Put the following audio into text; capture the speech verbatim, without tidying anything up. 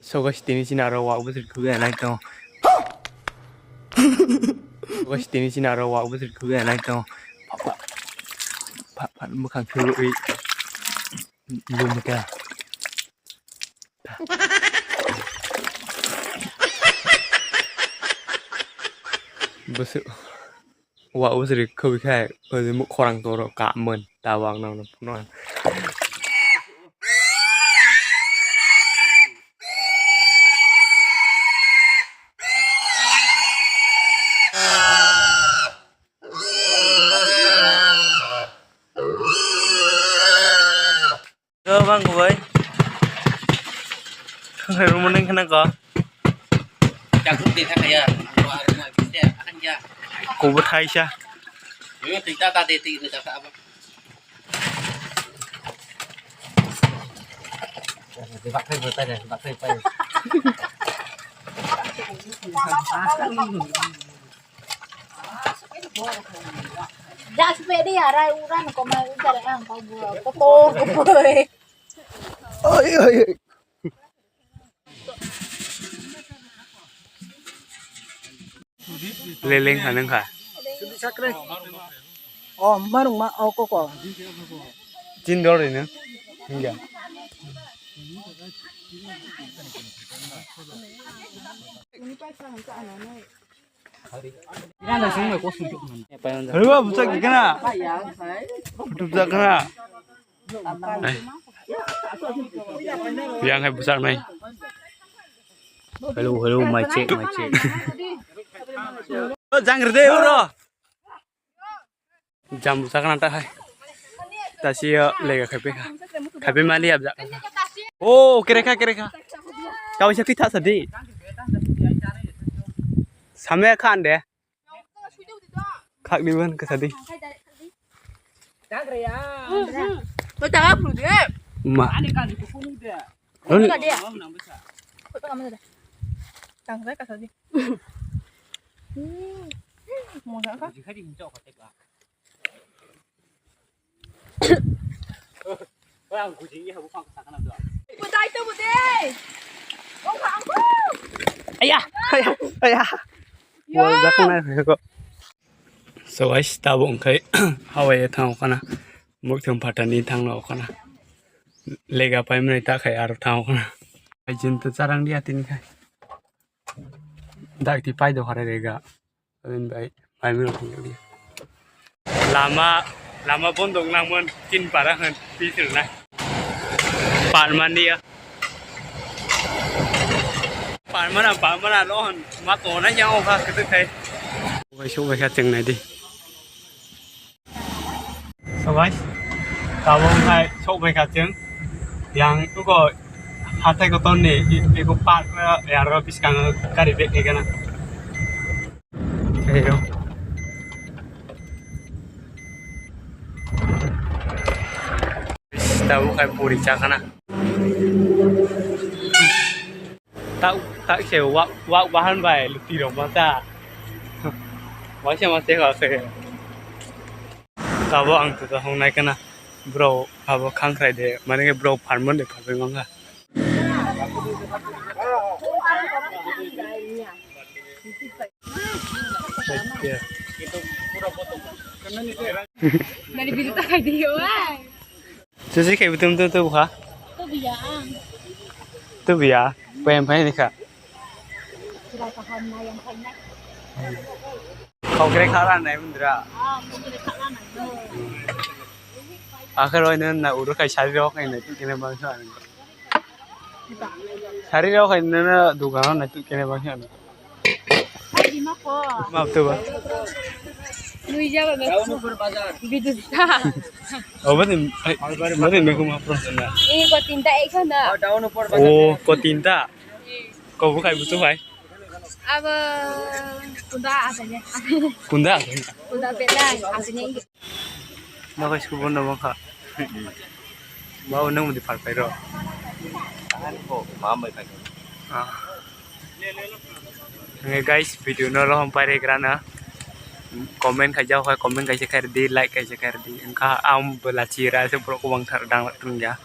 So guys, tini chini aro wak bwswk khwlai nai tongo. So guys, tini chini aro wak bwswk khwlai nai tongo. Pha pha, pha pha mwkhang khwlwi lum kha. Bwswk. Wa usri khobwi khai, oi muk khorang toro ka mon, ta wang nang nang. Yo, bang, boy. Khangkhai rwmani khna ko. Jakuk de khna ya. Wa rwma biste akan ya. Ko bo thaisa. Yo, tita ta de ti ni ta ta ba. Di bak thai bo ta de, bak thai pai. Ja, supedi arai uran ko mai ujar ang ko bo ko to ko boy. Oi, oi, oi. Leleng ha nang kha. Oh, marung ma, oh, koko. Chin dor ini. Hingga. Hello, busak gana. Busak gana. Yang hai busak nai. Hello, hello, mic check, mic check. Oh, jang ride uro. Jam busak na ta hai. Ta si yo lega khape kha. Khape mali abjak. Oh, kere kha, kere kha. Kau siya pitha sadi. Samya khan de. Khak di ban kasa di. Ko ta ga phu de. Ma. Ani ka ko phu de. Ron. Ko ta ga ma de. Tang sai kasa di. Hmm. Mo sa ka. Aya, aya, aya. Yo. Mo jak nai ko. So guys, tabuk wngkhe hawai thang kana, mukthung phatani thang kana, lega paimani ta khai aro thang kana. Ai jin to charang dia tini khai. Dak ti pai do hare lega. Abin bai, bai mino thang dia. Lama, lama bondo nangmon tin para han pisir na. Parmania. Parmana, parmana, lohon, ma tona yang oka kete kai. Oka, oka, oka, cheng nai di. So guys, tabuk hai sok bai kha chwng. Yang tuko hathai kotor ni eko park ya ro biskang kari bek khe gana. Ayo. Tabuk hai puri chakana. Tak tak se wak wak bahan bai luti rok mata. Waisa mate kha se. Tabo ang tuta hong nai kana. Bro abo khangkhrai de mane bro farmon de phabe mangha. Nari bili takai di yo ai. Susi kai betul betul tu buka. Tu biya ang. Tu biya. Payam payam ni kha. Kau kere khala nai mundra. Akhir oi na uru kai sari rok kai nai tu kene bang sa. Sari rok kai na dukan nai tu kene bang sa. Map tu ba. Nui jaba ba. Bidus ta. Oh, bani, bani me kuma pro na. Ini ko tinta ek na. Oh, ko tinta. Ko bukai butu bai. Abo kunda asanya. Kunda asanya. Kunda bela asanya. Nokai school bondo bangkha. Ba nang mudi phar pairo. Tahan ko ma mai phai. Ah. Nge guys, video no rohom paire grana. Comment khaijak hai, comment kaisa khair di, like kaisa khair di. Engkha am bela chira se borok kubang thar dang tung ya.